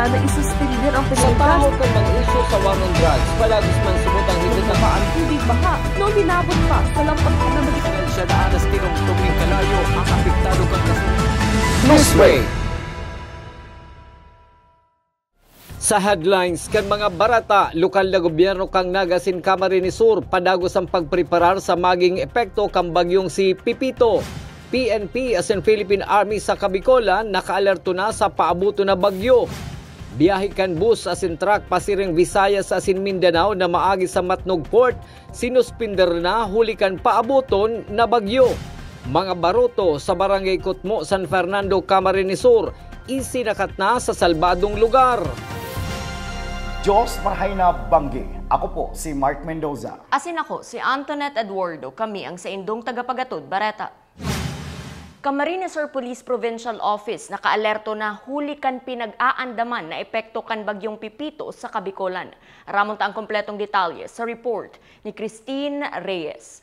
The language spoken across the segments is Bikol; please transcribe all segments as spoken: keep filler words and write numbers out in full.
na isuspender ang Sa pinagdas- tahaw kan mga isyu sa war on drugs, palagis man subot ang higit na Bumaba ang tubig baha noong minabot pa sa lampag na magiging Siya na alas tinungtong nin kalayo ang apektado kan kasunod. Newsbreak. Sa headlines kan mga bareta, lokal na gobyerno kan Naga asin Camarines Sur padagos an pagpreparar sa maging epekto kan bagyong si Pepito. P N P asin Philippine Army sa Kabikolan nakaalerto na sa paaboton na bagyo. Biyahe kan bus asin truck pasiring Visayas asin Mindanao na maagi sa Matnog Port sinuspender na huli kan paaboton na bagyo. Mga baroto sa Barangay Kutmo, San Fernando, Camarines Sur, isinakat na sa salbadong lugar. Diyos marhay na banggi. Ako po si Mark Mendoza. Asin ako si Antoinette Eduardo. Kami ang saindong tagapagatod bareta. Camarines Sur Police Provincial Office nakaalerto na huli kan pinag-aandaman na epekto kan Bagyong Pepito sa Kabikolan. Ramon ta ang kompletong detalye sa report ni Christine Reyes.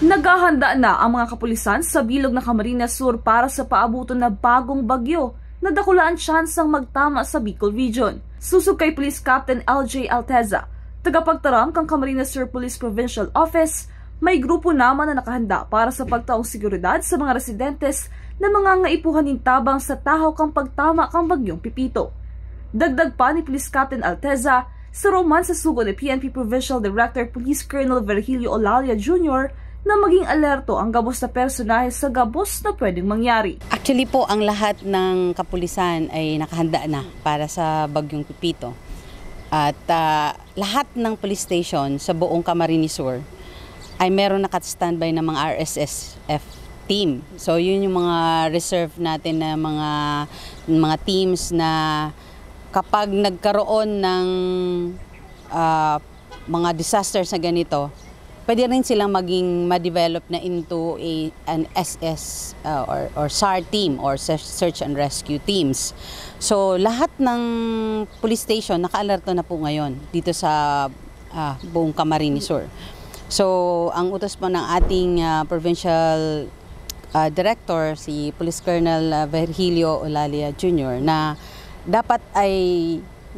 Naghahanda na ang mga kapulisan sa bilog na Camarines Sur para sa paaboton na bagong bagyo na dakula an tsansang magtama sa Bicol Region. Susog kay Police Captain L J Alteza, tagapagtaram kan Camarines Sur Police Provincial Office, may grupo naman na nakahanda para sa pagtaong seguridad sa mga residentes na mangangaipuhan nin tabang sa tahaw kan pagtama kan Bagyong Pepito. Dagdag pa ni Police Captain Alteza, saro man sa sugo ni P N P Provincial Director Police Colonel Virgilio Olalia Junior na maging alerto ang gabos na personahe sa gabos na pwedeng mangyari. Actually po, ang lahat ng kapulisan ay nakahanda na para sa Bagyong Pepito. At, ah, lahat ng police station sa buong Camarines Sur ay meron naka-standby na mga R S S F team. So, yun yung mga reserve natin na mga, mga teams na kapag nagkaroon ng, ah, mga disasters na ganito, pwede rin silang maging ma-develop na into a, an S S, uh, or, or sar team or se-, search and rescue teams. So, lahat ng police station nakaalerto na po ngayon dito sa, ah, buong Camarines Sur. So, ang utos po ng ating, ah, provincial, ah, director, si Police Colonel, ah, Virgilio Olalia Junior, na dapat ay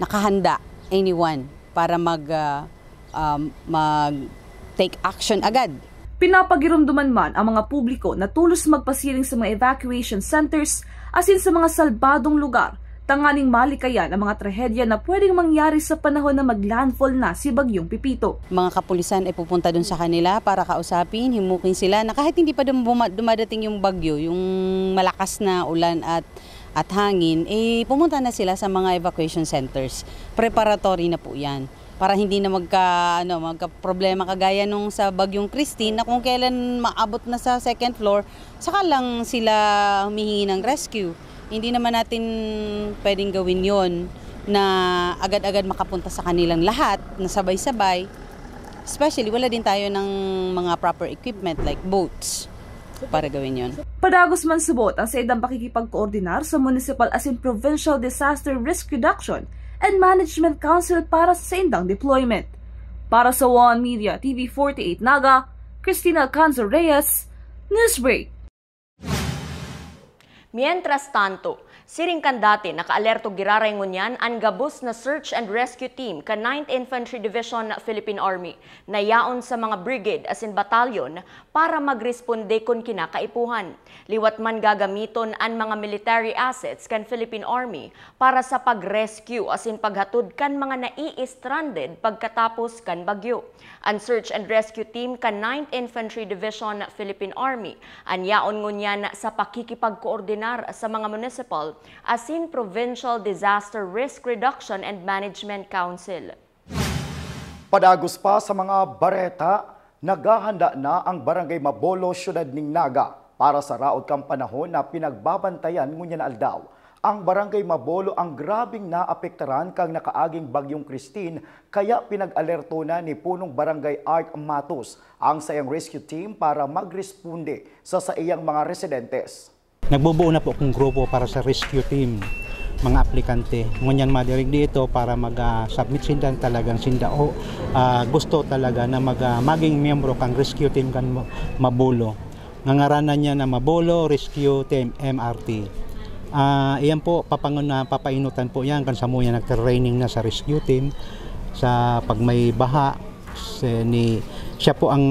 nakahanda anyone para mag, ah, um, mag-take action agad. Pinapagiromdoman man ang mga publiko na tolos magpasiring sa mga evacuation centers asin sa mga salbadong lugar, tanganing malikayan ang mga trahedya na pwedeng mangyari sa panahon na mag-landfall na si Bagyong Pepito. Mga kapulisan ay pupunta dun sa kanila para kausapin, himukin sila na kahit hindi pa dum-, buma-, dumadating yung bagyo, yung malakas na ulan at, at hangin, eh, pumunta na sila sa mga evacuation centers. Preparatory na po yan. Para hindi na magka, ano, magkaproblema kagaya nung sa Bagyong Christine na kung kailan maabot na sa second floor, saka lang sila humihingi ng rescue. Hindi naman natin pwedeng gawin yon na agad-agad makapunta sa kanilang lahat na sabay-sabay. Especially, wala din tayo ng mga proper equipment like boats para gawin yon. Padagos man subot ang saindang pakikipagkoordinar sa municipal asin provincial disaster risk reduction and management council para sa saindang deployment. Para sa One Media T V forty-eight Naga, Christina Alcanzar Reyes, Newsbreak. Mientras tanto, siring kan dati, nakaalerto giraray ngunyan an gabos na search and rescue team kan Ninth Infantry Division Philippine Army na yaon sa mga brigade asin batalyon para magresponde kun kinakaipuhan. Liwat man gagamiton an mga military assets kan Philippine Army para sa pag-rescue asin paghatod kan mga nai-stranded pagkatapos kan bagyo. An search and rescue team kan Ninth Infantry Division Philippine Army an yaon ngunyan sa pakikipagkoordinar sa mga municipal asin provincial disaster risk reduction and management council. Padagos pa sa mga bareta, naghahanda na ang Barangay Mabolo, Siyudad nin Naga, para sa raot kan panahon na pinagbabantayan ngunyan na aldaw. Ang Barangay Mabolo ang grabeng naapektaran kan nakaaging Bagyong Christine, kaya pinag-alerto na ni Punong Barangay Art Matos ang saiyang rescue team para magresponde sa saiyang mga residentes. Nagbubuo na po akong grupo para sa rescue team, mga aplikante. Ngunyan madirig dito para mag, ah, submit sinda, talagang sinda o, ah, gusto talaga na mag, ah, maging miyembro kan rescue team kan Ma-, Mabolo. Ngangaranan niya na Mabolo Rescue Team, M R T. Ah, iyan po, papangon-, na papainutan po yan kan samuya nagtraining na sa rescue team sa pag may baha. Se-, ni, siya po ang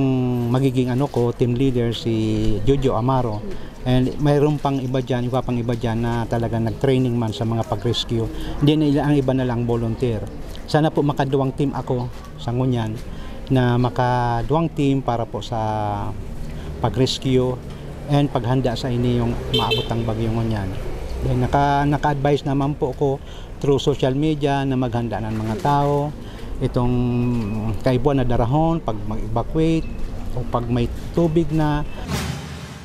magiging ano ko, team leader, si Jojo Amaro. And mayroon pang iba dyan, iba pang iba dyan na talagang nag-training man sa mga pag-rescue. Hindi na ila-, ang iba na lang volunteer. Sana po makaduwang team ako sa ngunyan, na makaduwang team para po sa pag-rescue and paghanda sa ini yung maabot ang bagyo ngunyan. Then naka-, naka-advise naman po ko through social media na maghanda ng mga tao, itong kaipuhan na darahon pag mag-evacuate o pag may tubig na.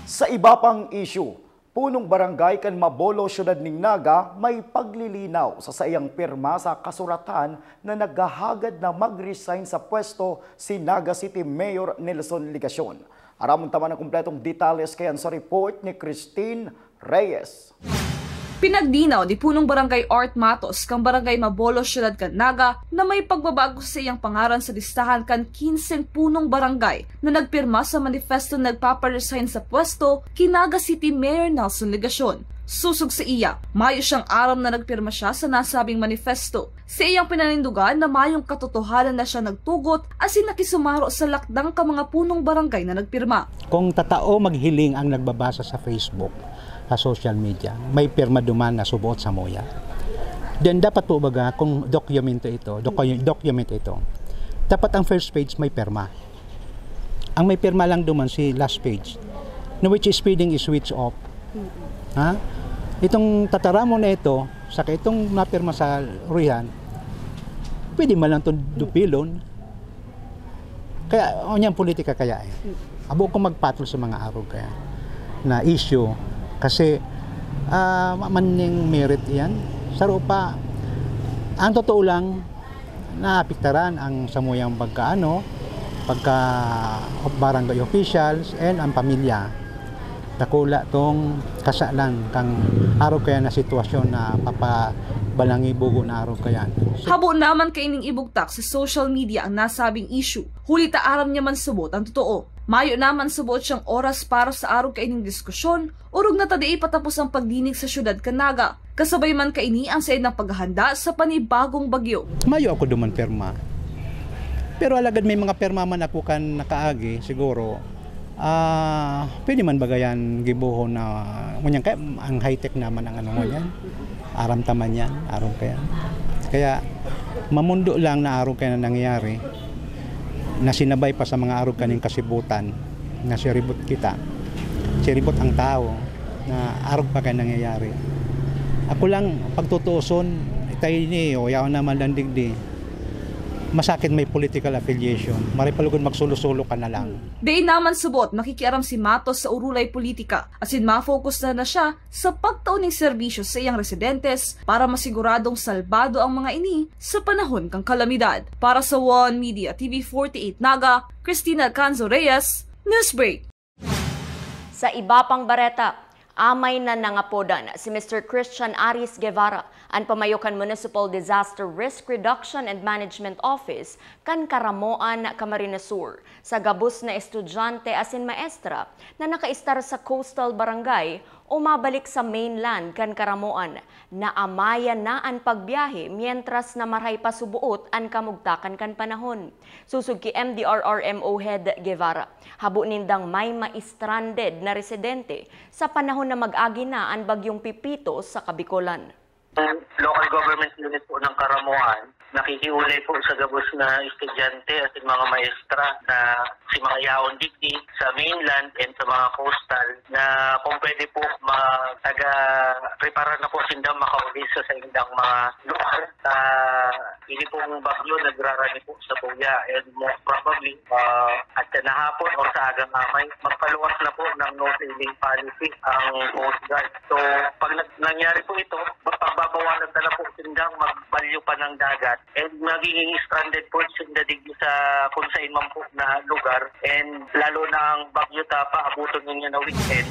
Sa iba pang issue, punong barangay kan Mabolo, Siyudad nin Naga, may paglilinaw sa saiyang pirma sa kasuratan na naghahagad na mag-resign sa pwesto si Naga City Mayor Nelson Legacion. Aramon ta man ang kumpletong detalles kayan sa report ni Christine Reyes. Pinaglinaw ni Punong Barangay Art Matos kan Barangay Mabolo, Siyudad kan Naga, na may pagbabago sa iyang pangaran sa listahan kan kinseng punong barangay na nagpirma sa manifesto na nagpapa-resign sa pwesto ki Naga City Mayor Nelson Legacion. Sosog saiya, mayo siyang aram na nagpirma siya sa nasabing manifesto. Saiyang pinanindugan na mayong katotohanan na siya nagtugot asin nakisumaro sa lakdang kan mga punong barangay na nagpirma. Kung tatao maghiling ang nagbabasa sa Facebook, sa social media, may pirma duman na suboot samuya. Then dapat po baga kung dokumento ito, docu-, document ito, dapat ang first page may pirma. Ang may pirma lang duman si last page, na which spelling is which of. Ha? Itong tataramon na ito, saka itong napirma sa Rihan, pwede man lang itong dupilon. Kaya, o niyang politika kaya eh. Abo ko magpatol sa mga arog kaya na issue. Kasi, ah, ma-, maning merit yan. Saro pa, ang totoo lang, naapektaran ang samuyang pagkaano, pagka barangay officials and ang pamilya. Dakula tong kasalan kang arog kaya na sitwasyon na papabalangi bugo na arog kaya. Habo naman kaining ibugtak sa social media ang nasabing issue, huli ta aram niya man subot ang totoo. Mayo naman subot siyang oras para sa arog kaining diskusyon, orog na ta dai patapos ang pagdinig sa siyudad kan Naga. Kasabay man kaini ang saindang paghahanda sa panibagong bagyo. Mayo ako duman pirma. Pero alagad may mga pirma man ako kan nakaagi, siguro, ah, pwede man baga yan gibohon na, ngunyan kaya ang high-tech naman ang ano ngunyan. Aram ta man yan, aram kaya. Kaya, mamundo lang na arog kaya na nangyayari, na sinabay pa sa mga arog kaning kasibutan, na siribot kita. Siribot ang tao, na arog pa kaya nangyayari. Ako lang, pagtutuuson, itay ini, o yaon naman lang digdi. Masakit may political affiliation. Maray pa lugod magsolo-solo ka na lang. Dai naman subot makikiaram si Matos sa urulay politika, asin ma-focus na na siya sa pagtao ning serbisyo sa iyang residentes para masiguradong salbado ang mga ini sa panahon kan kalamidad. Para sa One Media T V forty-eight Naga, Christina Alcanzo Reyes, Newsbreak. Sa iba pang bareta, amay na nangapodan si Mister Christian Aris Guevara, an pamayo kan Municipal Disaster Risk Reduction and Management Office kan Caramoan, Camarines Sur, sa gabos na estudyante asin maestra na nakaistar sa coastal barangay o mabalik sa mainland kan Caramoan, naamayan na an pagbiyahe mientras na marahay pa suboot an kamugtakan kan panahon. Sosog ki M D R R M O Head Guevara, habo nindang may ma-stranded na residente sa panahon na mag-agi na an Bagyong Pepito sa Kabikolan. Ang local government unit po ng Caramoan, nakikiulay po sa gabos na estudyante at mga maestra na si mga yaon digdi sa mainland and sa mga coastal na kung pwede po mag-, taga-prepara na po sinda makauli sa, sa indang mga lugar. Sa ini pong bagyo, nagrarani po sa Buya and most probably, ah, at sa nahapon o sa agang amay, magpaluwas na po ng no sailing policy ang Coast Guard. So, pag nag-, nangyari po ito, pagbabawalan na lang po sindang magbalyo pa ng dagat and magiging stranded po sinda digdi sa kung saan man po na lugar and lalo na ang bagyo ta paabuton ninyo na weekend.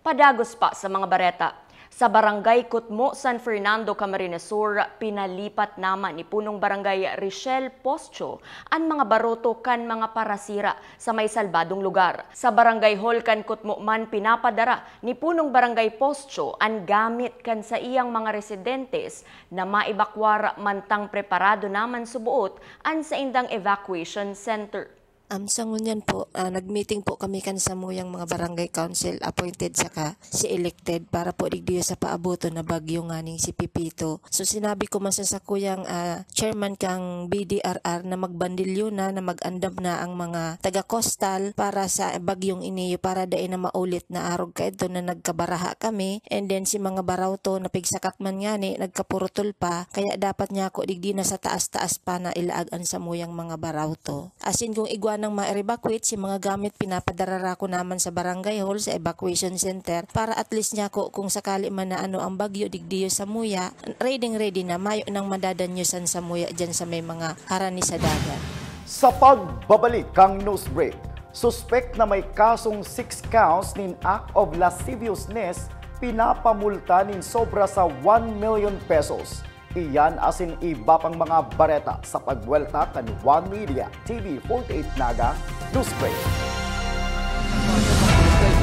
Padagos pa sa mga bareta. Sa Barangay Kutmo, San Fernando, Camarines Sur, pinalipat naman ni Punong Barangay Richelle Poscho an mga baroto kan mga parasira sa may salbadong lugar. Sa Barangay Hall kan Kutmo man pinapadara ni Punong Barangay Poscho an gamit kan saiyang mga residentes na maebakwar, mantang preparado naman suboot an saindang evacuation center. Um, sa ngunyan po, ah, nag-meeting po kami kan samuyang mga barangay council appointed saka si elected para po digdiyo sa paaboton na bagyo nganing si Pepito. So, sinabi ko man sa sakuyang, ah, chairman kang B D R R na magbandilyo na, na mag-andam na ang mga taga-coastal para sa bagyong ini, para dai na maulit na arog kaidto na nagkabaraha kami. And then, si mga barawto na pigsakat man ngani, nagkapurutol pa. Kaya dapat niya ako digdi na sa taas-taas pa na ilaag an samuyang mga barawto. Asin kung igwa nang ma-evacuate, si mga gamit pinapadarara ko naman sa barangay hall, sa evacuation center, para at least niya ko, kung sakali man na ano ang bagyo, digdiyo sa muya, ready-ready na, mayo nang madadanyosan sa muya dyan sa may mga harani sa dagat. Sa pagbabalik kang news break, suspek na may kasong six counts nin act of lasciviousness pinapamulta nin sobra sa one million pesos. Iyan asin iba pang mga bareta sa pagbuwelta kan One Media T V forty-eight Naga News Break.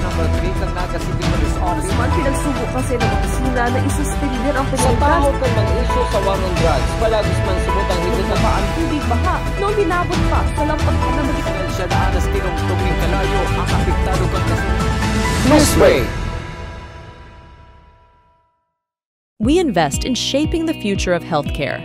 Number three kan Naga City Police Office. Congressman, pinagsubo kasi ng opisina na isuspender ang Sa penalidad. Tahaw kan mga isyu sa war on drugs, palagis man subot ang higit na Nagpaan tubig baha, noon dinabot pa sa lampag na magiging Siya na alas tinungtong ning kalayo ang apektado kan kasunod. Newsbreak. We invest in shaping the future of healthcare.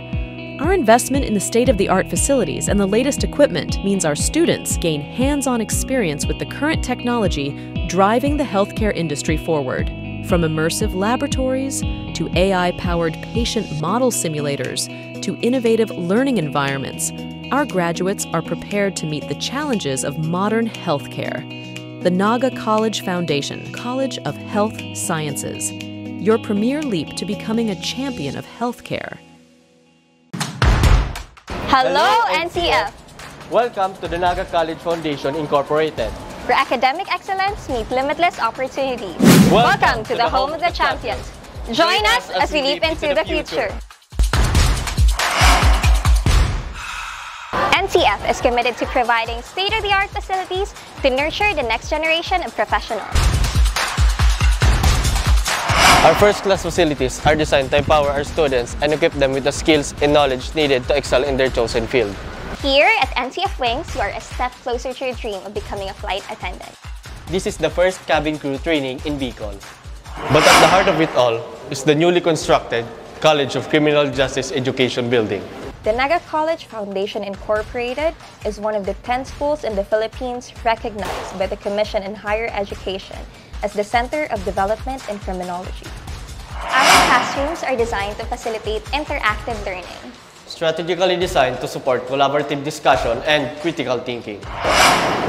Our investment in the state-of-the-art facilities and the latest equipment means our students gain hands-on experience with the current technology driving the healthcare industry forward. From immersive laboratories to A I-powered patient model simulators to innovative learning environments, our graduates are prepared to meet the challenges of modern healthcare. The Naga College Foundation, College of Health Sciences, your premier leap to becoming a champion of healthcare. Hello, N C F! Welcome to the Naga College Foundation Incorporated, where academic excellence meets limitless opportunities. Welcome to the home of the champions. Join us as we leap into the future. N C F is committed to providing state-of-the-art facilities to nurture the next generation of professionals. Our first-class facilities are designed to empower our students and equip them with the skills and knowledge needed to excel in their chosen field. Here at N C F Wings, you are a step closer to your dream of becoming a flight attendant. This is the first cabin crew training in Bicol. But at the heart of it all is the newly constructed College of Criminal Justice Education Building. The Naga College Foundation Incorporated is one of the ten schools in the Philippines recognized by the Commission on Higher Education as the Center of Development in Criminology. Our classrooms are designed to facilitate interactive learning. Strategically designed to support collaborative discussion and critical thinking.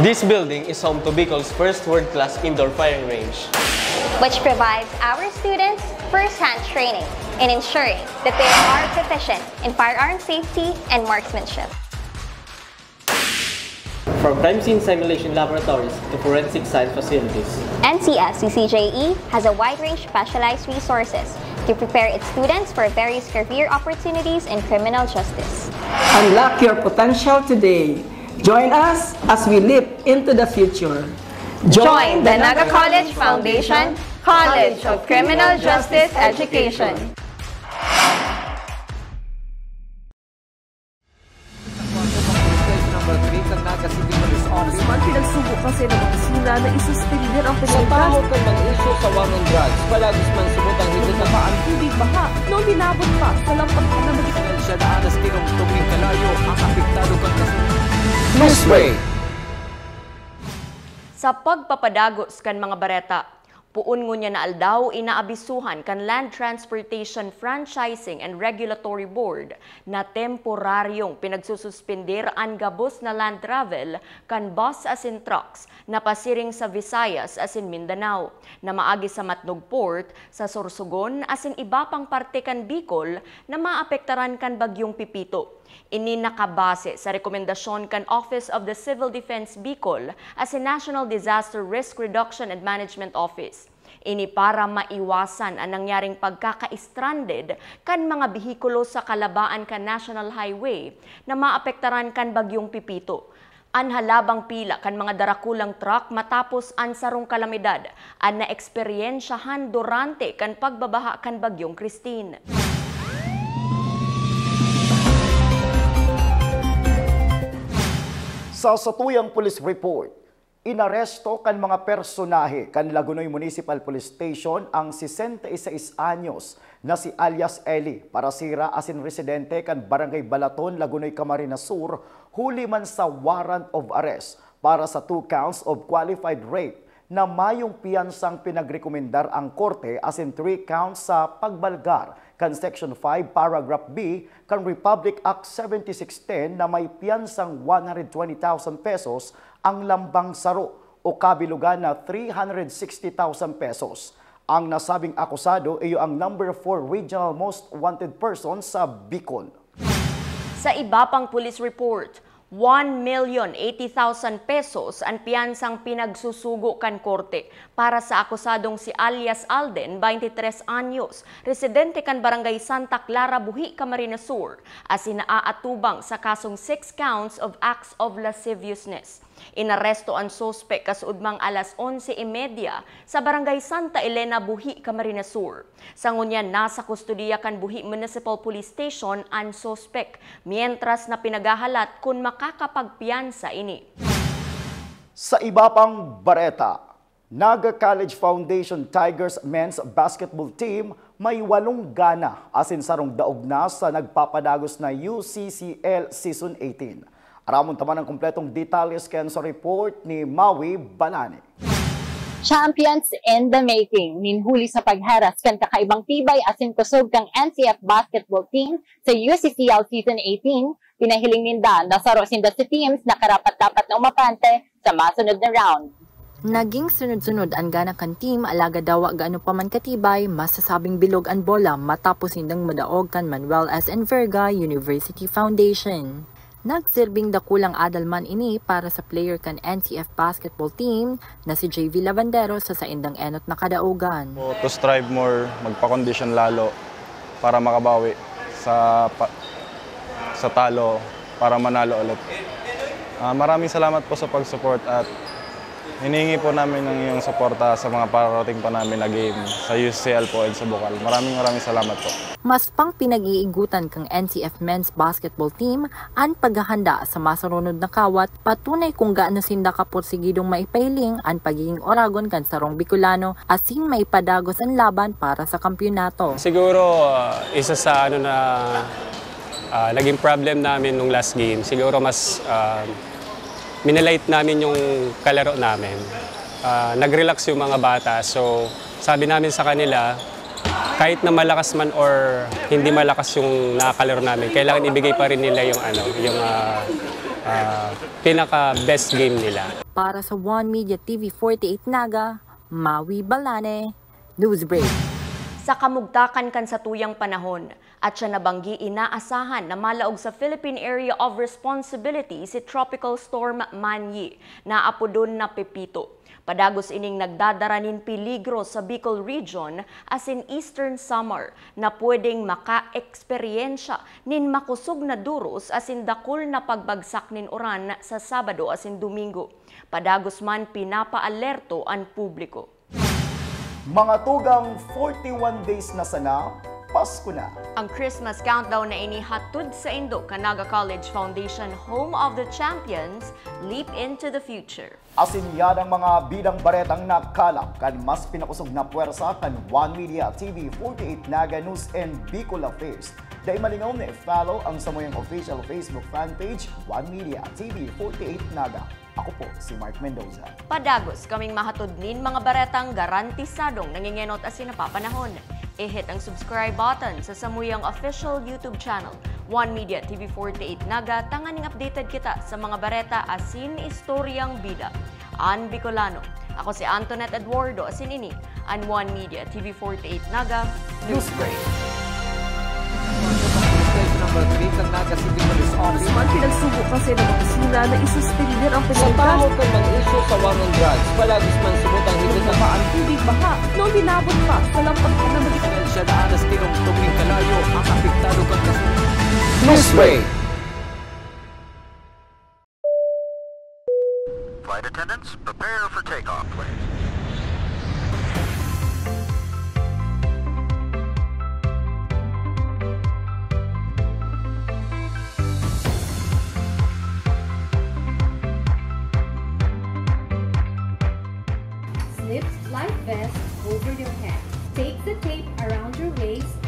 This building is home to Bicol's first world-class indoor firing range, which provides our students first-hand training in ensuring that they are proficient in firearm safety and marksmanship. From crime scene simulation laboratories to forensic science facilities, N C F C C J E has a wide range of specialized resources to prepare its students for various career opportunities in criminal justice. Unlock your potential today. Join us as we leap into the future. Join the Naga College Foundation College of Criminal Justice Education. Number three kan Naga City Police Office. Congressman, pinagsubo kasi ng opisina na isuspender ang Sa penalidad. Tahaw kan mga isyu sa war on drugs, palagis man subot ang higit na Nagpaan tubig baha, noon dinabot pa sa lampag na magiging Siya na alas tinungtong ning kalayo ang apektado kan kasunod. Newsbreak. Sa pagpapadagos kan mga bareta, poon ngunyan na aldaw inaabisuhan kan Land Transportation Franchising and Regulatory Board na temporaryong pinagsususpender an gabos na land travel kan bus asin trucks na pasiring sa Visayas asin Mindanao, na maagi sa Matnog Port, sa Sorsogon asin iba pang parte kan Bicol na maapektaran kan Bagyong Pepito. Ini nakabase sa rekomendasyon kan Office of the Civil Defense Bicol asin National Disaster Risk Reduction and Management Office. Ini para maiwasan an nangyaring pagkaka-stranded kan mga behikulo sa kalabaan kan National Highway na maapektaran kan Bagyong Pepito. An halabang pila kan mga darakulang truck matapos an sarong kalamidad an naeksperyensyahan durante kan pagbabaha kan Bagyong Christine. Sa satuyang police report, inaresto kan mga personahe kan Lagonoy Municipal Police Station ang sesenta y seis anyos na si alias Eli Parasira asin residente kan Barangay Balaton, Lagonoy, Camarines Sur, huli man sa warrant of arrest para sa two counts of qualified rape na mayong piyansang pinagrekomendar ang korte asin three counts sa pagbalgar kan Section five, Paragraph B kan Republic Act seventy-six ten na may piyansang one hundred twenty thousand pesos ang lambang saro o kabilugan na three hundred sixty thousand pesos. Ang nasabing akusado iyo ang number four regional most wanted person sa Bicol. Sa iba pang police report, one million eighty thousand pesos an piyansang pinagsusugo kan korte para sa akusadong si alias Alden, twenty-tres anyos, residente kan Barangay Santa Clara, Buhi, Camarines Sur, asin naaatubang sa kasong six counts of acts of lasciviousness. Inaresto an suspek kasuodmang alas onse y media sa Barangay Santa Elena, Buhi, Camarines Sur. Sa ngunyan, nasa kustodiya kan Buhi Municipal Police Station an suspek, mientras na pinaghahalat kun makakapagpiyansa ini. Sa iba pang bareta, Naga College Foundation Tigers Men's Basketball Team may walong gana asin sarong daog na sa nagpapadagos na U C C L Season eighteen. Aramon ta man ang kompletong detalye kan sa report ni Maui Balani. Champions in the making, nin huli sa pagheras kan kakaibang tibay asin kusog kan N C F basketball team sa U C C L Season eighteen, pinahiling ninda na saro sinda si teams na karapat-dapat na umapante sa masunod na round. Naging sunod-sunod an gana kan team, alagad dawa gaano pa man katibay, masasabing bilog an bola matapos nindang madaog kan Manuel S. Enverga University Foundation. Nagsirbing dakulang adal man ini para sa player kan N C F basketball team na si J V Lavandero sa saindang enot na kadaogan. To strive more, magpa-condition lalo para makabawi sa pa, sa talo para manalo ulit. Ah, maraming salamat po sa pag-support at hinihingi po namin ng iyong suporta sa mga pararating pa namin na game sa U C L po and sa Bukal. Maraming maraming salamat po. Mas pang pinag-iigutan kang N C F men's basketball team an paghahanda sa masurunod na kawat, patunay kung gaano sinda kaporsigidong maipahiling an pagiging oragon kan sarong Bicolano asin maipadagos an laban para sa kampiyonato. Siguro uh, isa sa ano na uh, naging problem namin nung last game, siguro mas uh, minaliit namin yung kalaro namin. Uh, nag-relax yung mga bata, so sabi namin sa kanila, kahit na malakas man or hindi malakas yung nakakalaro namin, kailangan ibigay pa rin nila yung ano, yung uh, uh, pinaka best game nila. Para sa One Media T V forty-eight Naga, Maui Balane, Newsbreak. Sa kamugtakan kan satuyang panahon, at siya nabanggi inaasahan na malaog sa Philippine Area of Responsibility si Tropical Storm Manyi, na apodon na Pepito. Padagos ining nagdadara nin peligro sa Bicol Region asin Eastern Samar na pwedeng makaeksperyensya nin makusog na duros asin dakul na pagbagsak nin uran sa Sabado asin Domingo. Padagos man pinapaalerto an publiko. Mga tugang, forty-one days na sana, Pasko na! Ang Christmas countdown na ini hatod saindo kan Naga College Foundation, home of the champions, leap into the future. Asin yan ang mga bidang baretang nakalap kan mas pinakosog na pwersa kan One Media T V forty-eight Naga News and Bicol Affairs. Dai malingaw na i-follow ang samuyang official Facebook fan page, One Media T V forty-eight Naga. Ako po si Mark Mendoza. Padagos kaming mahatod nin mga baretang garantisadong nangengenot asin napapanahon. I-hit ang subscribe button sa samuyang official YouTube channel, One Media T V forty-eight Naga, tanganing updated kita sa mga bareta asin istoryang bida. An Bicolano. Ako si Antoinette Eduardo, asin ini an One Media T V forty-eight Naga News Break. Sa tahaw kan mga isyu sa war on drugs, palagos man subot ang higit na baha ang tubig, baha, Abot pa sa lampag na mali. Siya na alas tinongtong ning kalayo ang apektado kan kasunod. Newsbreak. Flight attendants, prepare for takeoff, please. Slip life vest over your head. Take the tape around your waist